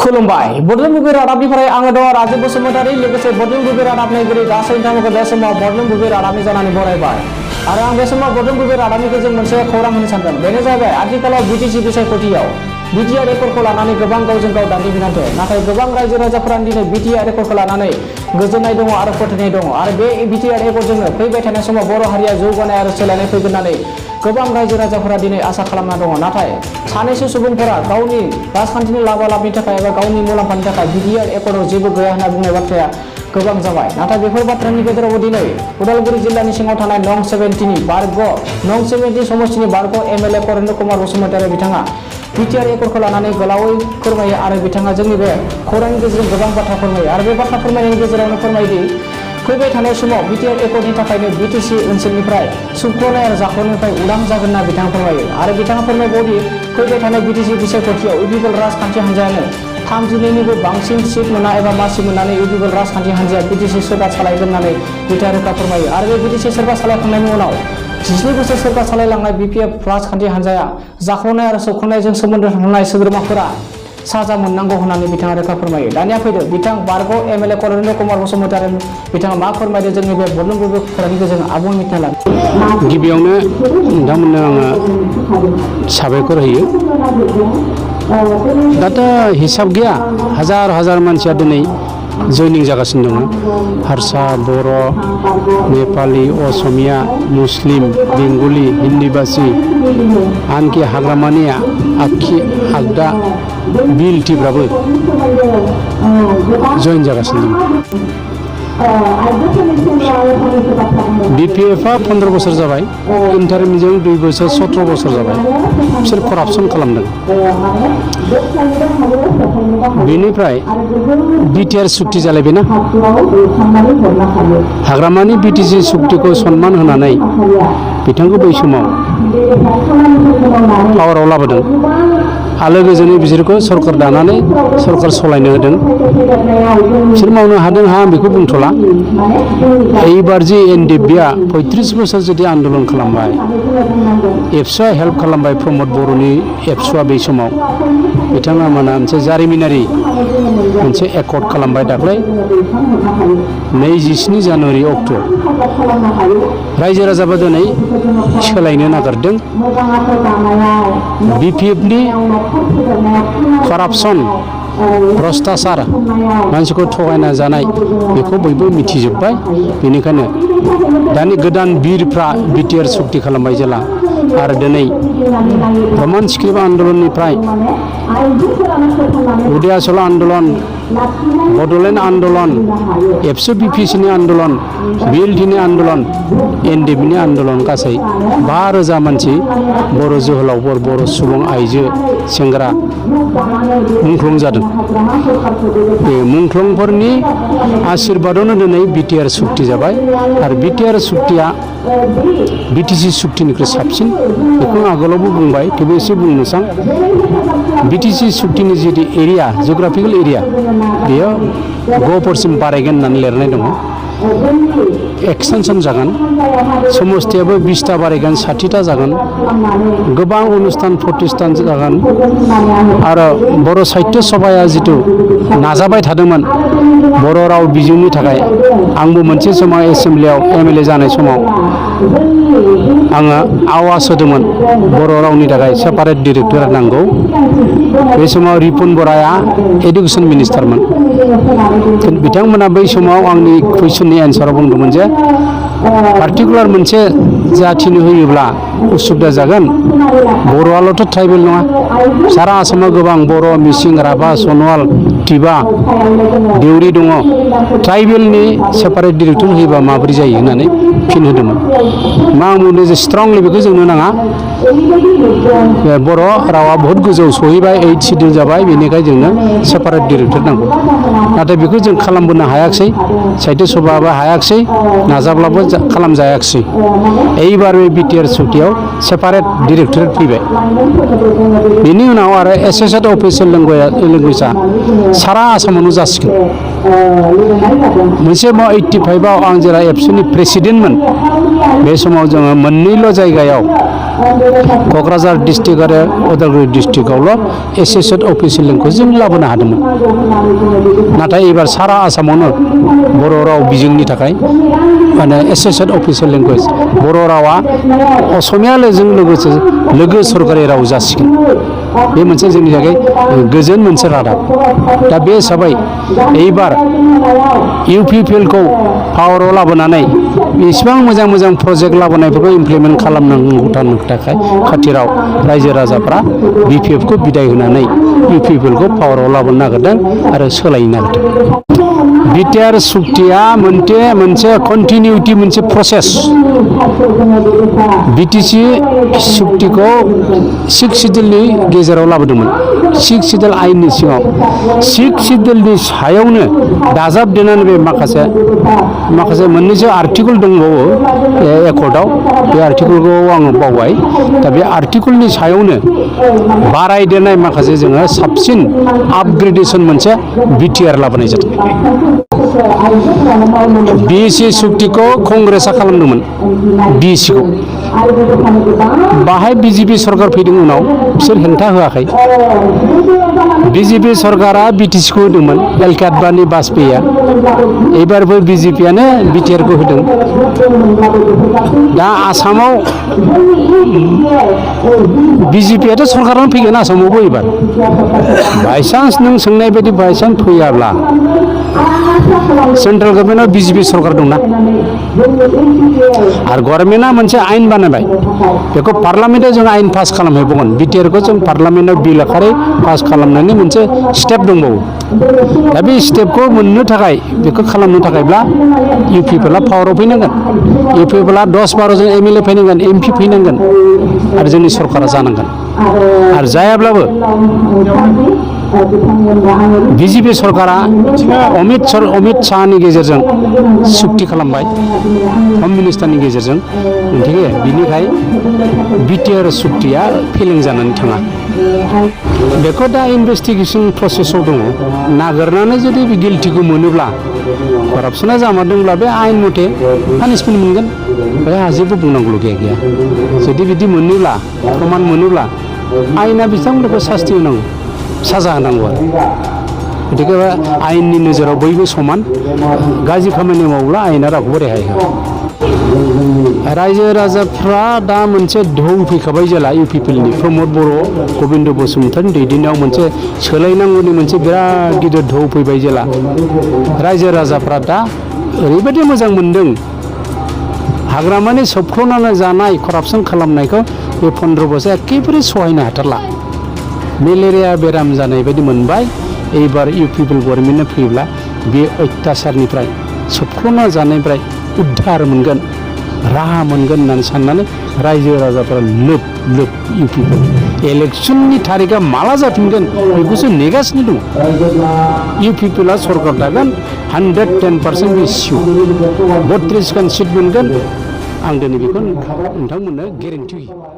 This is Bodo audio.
खुलुमबाय बडलेण्ड बुब्लि रादाबनिफ्राय आङो दङ राजीब बसुमतारी लोगोसे बडलेण्ड बुब्लि रादाबनि गुदि गासै नोंथांमोनखौ बे समाव बडलेण्ड बुब्लि रादाबनि जानानै बरायबाय आरो आं बे समाव बडलेण्ड बुब्लि रादाबनि गेजेरजों मोनसे खौरां होनो सानदों बेनो जाबाय आथिखालाव बिटिसि बिसायख'थियाव BTR Accordखौ लानानै गोबां गावजों गाव दान्थे बिदान्थे नाथाय गोबां रायजो राजाफोरानो दिनै BTR Accordखौ लानानै गोजोननाय दङ आरो फोथायनाय दङ आरो बे BTR Accordजोंनो फैबाय थानाय समाव बर' हारिया जौगानाय आरो सोलायनाय फैगोन होननानै गोबां रायजो राजाफोरा दिनै आसा खालामना दङ नाथाय सानैसो सुबुंफोरा गावनि राजखान्थिनि लाभालाभनि थाखाय एबा गावनि मुलाम्फानि थाखाय BTR Accordआव जेबो गैया होनना बुंनाय बाथ्राया गोबां जाबाय नाथाय बेफोर बाथ्रानि गेजेरावबो दिनै उदालगुरि जिल्लानि सिङाव थानाय नं 70 नि बारग' नं 70 समष्टिनि बारग' MLA करेन्द्र कुमार बसुमतारी बिथाङा BTR Accordखौ लानानै गोलावै फोरमायो आरो बिथाङा जोंनि बे खौरांनि गेजेरजों गोबां बाथ्रा फोरमायो आरो बे बाथ्रा फोरमायनायनि गेजेरावनो फोरमायदि फैबाय थानाय समाव BTR Accordनि थाखायनो BTC ओनसोलनिफ्राय सुख्ल'नाय आरो जाख्ल'नायनिफ्राय उदां जागोन होनना बिथाङा फोरमायो आरो बिथाङा फोरमायबावदि फैबाय थानाय BTC बिसायख'थियाव इउपिपिएल राजखान्थि हान्जायानो 32निबो बांसिन सिट मोना एबा मासि मोननानै इउपिपिएल राजखान्थि हान्जाया BTC सोरखार सालायगोन होननानै बिथाङा रोखा फोरमायो आरो बे BTC सोरखार सालायखांनायनि उनाव 12 बोसोर सोरखार सालायलांनाय BPF राजखान्थि हान्जाया जाख्ल'नाय आरो सौख्ल'नायजों सोमोन्दो थानाय सोद्रोमाफोरा साजा मोननांगौ होननानै बिथाङा रोखा फोरमायो दानिया फैदो बिथां बारग' MLA करेन्द्र कुमार बसुमतारी बिथाङा मा फोरमायदो जोंनि बे बडलेण्ड बुब्लि खौरांनि गेजेरजों आबुं मिथिना ला गिबियावनो नोंथांमोननो आङो साबायखर होयो दाथ' हिसाब गैया हाजार हाजार मानसिया दिनै जयनिं जागासिनो दङ हारसा बर' नेपालि असमिया मुस्लिम बेंगलि हिन्दीबासि आनखि हाग्रामानिया आखि आगदा बिलटिफ्राबो जयन जागासिनो दङ BPFआ 15 बोसोर जाबाय इन्टारिमजों 2 बोसोर 17 बोसोर जाबाय बिसोर करापसन खालामदों बेनिफ्राय BTR सुक्ति जालायबायना हाग्रामानि BTC सुक्तिखौ सन्मान होनानै बिथांखौ बै समाव पावाराव लाबोदों आलो गोजोनै बिसोरखौ सरकार दानानै सरकार सलायनो होदों बिसोर मावनो हादों हा आं बेखौ बुंथ'ला এইবার যে NDPआ 35 बोसोर जुदि आन्दलन खालामबाय एबसुआ हेल्प खालामबाय प्रमद बर'नि एबसुआ बै समाव बिथाङा माना मोनसे जारिमिनारि मोनसे एकर्ड खालामबाय दाख्लै 27 जानुवारि अक्ट' रायजो राजाबा दिनै सोलायनो नागिरदों BPFनि करापसन भ्रष्टाचार मानसिखौ थगायना जानाय बेखौ बयबो मिथिजोब्बाय बेनिखायनो दानि गोदान बिरफ्रा BTR सुक्ति खालामबाय जेला आरो दिनै प्रमाण स्क्रिप्ट आन्दलननिफ्राय उदयाचल आन्दलन बडलेण्ड आन्दलन एबसु BPCनि आन्दलन बिएलटिनि आन्दलन NDPनि आन्दलन गासै 5,000 मानसि बर' जोहोलावफोर बर' सुबुं आइजो सेंग्रा मुंख्लं जादों बे मुंख्लंफोरनि आशीर्बादावनो दिनै BTR सुक्ति जाबाय आरो BTR सुक्तिया BTC सुक्तिनिख्रुइ साबसिन बेखौ आगोलावबो बुंबाय थेवबो एसे बुंनोसां BTC सुक्तिनि जितु एरिया जिअग्राफिकेल एरिया बेयो 9% बारायगोन होननानै लिरनाय दङ एक्सटेनसन जागोन समस्थियाबो 20टा बारायगोन 60टा जागोन गोबां अनुस्थान प्रतिष्ठान जागोन आरो बर' साहित्य सभाया जितु नाजाबाय थादोंमोन बर' राव बिजोंनि थाखाय आंबो मोनसे समाव एसेम्ब्लियाव MLA जानाय समाव आङो आवाज होदोंमोन बर' रावनि थाखाय सेपारेट डिरेक्टर नांगौ बे समाव रिपुन बराया एडुकेसन मिनिस्टारमोन बिथांमोना बै समाव आंनि कुइसननि एन्साराव बुंदोंमोन जे पार्टिकुलार मोनसे जाथिनो होयोब्ला उसुबिदा जागोन बर'आल'थ' ट्राइबेल नङा सारा आसामाव गोबां बर' मिसिं राभा सनवाल टिबा देउरि दङ ट्राइबेलनि सेपारेट डिरेक्टर होयोबा माबोरै जायो होननानै फिन होदोंमोन मा आं बुंदों जे स्ट्रंलि बेखौ जोंनो नाङा बर' रावा बहुत गोजौ सहैबाय 8 सिडिउल जाबाय बेनिखायनो जोंनो सेपारेट डिरेक्टर नांगौ नाथाय बेखौ जों खालामबोनो हायाखिसै साहित्य सभाबा हायाखिसै नाजाब्लाबो खालामजायाखिसै এইবার बे BTR सुक्तियाव सेपारेट डिरेक्टर फैबाय बेनि उनाव आरो एसोसिएट अफिसियेल लेंगुवेजआ सारा आसामावनो जासिगोन मोनसे 85आव आं जेला एबसुनि प्रेसिडेन्टमोन बे समाव जोङो मोननैल' जायगायाव क'क्राझार डिस्ट्रिक्ट आरो उदालगुरि डिस्ट्रिक्टआवल' एसोसिएट अफिसियेल लेंगुवेज जों लाबोनो हादोंमोन नाथाय एबार सारा आसामावनो बर' राव बिजोंनि थाखाय माने एसोसिएट अफिसियेल लेंगुवेज बर' रावा असमियाजों लोगोसे लोगो सरकारि राव जासिगोन बे मोनसे जोंनि थाखाय गोजोन मोनसे रादाब दा बे हिसाबै एबार इउपिपिएलखौ पावाराव लाबोनानै इसिबां मोजां मोजां प्रजेक्ट लाबोनायफोरखौ इमप्लिमेन्ट खालामनांगौ थाखाय खाथिराव रायजो राजाफ्रा बिपिएफखौ बिदाय होनानै इउपिपिएलखौ पावाराव लाबोनो नागिरदों आरो सोलायनो नागिरदों बिटिआर सुक्तिया मोनसे कन्टिनिउटि मोनसे प्रसेस बिटिसि सुक्तिखौ 6 सिडिउलनि गेजेराव लाबोदोंमोन 6 सिडिउल आयेननि सिङाव 6 सिडिउलनि सायावनो दाजाबदेरनानै बे माखासे मोननैसो आर्टिकल दंबावो एकर्डआव बे आर्टिकलखौ आङो बावबाय दा बे आर्टिकलनि सायावनो बारायदेरनाय माखासे जोङो साबसिन आपग्रेडेसन मोनसे बिटिआर लाबोनाय जादों बिएसि सुक्तिखौ कंग्रेसआ खालामदोंमोन बिएसिखौ बाहाय बिजेपि सरकार फैदों उनाव बिसोर हेंथा होआखै बिजेपि सरकारा बिटिसिखौ होदोंमोन एलके आडबानि बाजपेयीया एबारबो बिजेपियानो बिटिआरखौ होदों दा आसामाव बिजेपियाथ' सरकारानो फैगोन आसामावबो एबार बायसान्स नों सोंनाय बायदि बायसान्स फैयाब्ला सेन्ट्रेल गभर्नमेन्टआव बिजेपि सरकार दंना आरो गभर्नमेन्टआ मोनसे आयेन बानायबाय बेखौ पार्लामेन्टआव जों आयेन पास खालामहैबावगोन बिटिआरखौ जों पार्लामेन्टआव बिल आकारै पास खालामनायनि मोनसे स्टेप दंबावो दा बे स्टेपखौ मोननो थाखाय बेखौ खालामनो थाखायब्ला इउपिपिएलआ पावाराव फैनांगोन इउपिपिएलआ 10-12 जन एमएलए फैनांगोन एमपि फैनांगोन आरो जोंनि सरकारा जानांगोन आरो जायाब्लाबो बिजेपि सरकारा अमित शाहनि गेजेरजों सुक्ति खालामबाय हम मिनिस्टारनि गेजेरजों मिथिगे बिनिखाय बिटिआर सुक्तिया फेलें जानानै थाङा बेखौ दा इनभेस्टिगेसन प्रसेसआव दङ नागिरनानै जुदि बे गिल्टिखौ मोनोब्ला करापसना जामारदोंब्ला बे आयेन मथे पानिशमेन्ट मोनगोन बेहा जेबो बुंनांगौ गैया जुदि बिदि मोनोब्ला प्रमान मोनोब्ला आयेना बिथांमोनखौ सास्ति होनांगौ साजा होनांगौ आरो गतिके आयेननि नोजोराव बयबो समान गाज्रि खामानि मावोब्ला आयेना रावखौबो रेहाय होआ रायजो राजाफ्रा दा मोनसे ढौ फैखाबाय जेला इउपिपिएलनि प्रमद बर' गबिन्द बसुमतारिनि दैदेननायाव मोनसे सोलायनांगौनि मोनसे बिराद गिदिर ढौ फैबाय जेला रायजो राजाफ्रा दा ओरैबायदि मोजां मोनदों हाग्रामानि सोबख्ल'नानै जानाय करापसन खालामनायखौ बे 15 बोसोर एखेबारे सहायनो हाथारला मेलेरिया बेराम जानाय बायदि मोनबाय एबार इउपिपिएल गभर्नमेन्टआ फैब्ला बे अत्याचारनिफ्राय सोबख्ल'ना जानायनिफ्राय उद्धार मोनगोन राहा मोनगोन होननानै साननानै रायजो राजाफ्रा लोब लोब इउपिपिएल इलेक्सननि थारिखआ माला जाफिनगोन बेखौसो नेगासिनो दङ इउपिपिएलआ सरकार दागोन 110% बे सियर 32 खान सिट मोनगोन आं दिनै बेखौ नोंथांमोननो गेरेन्टि होयो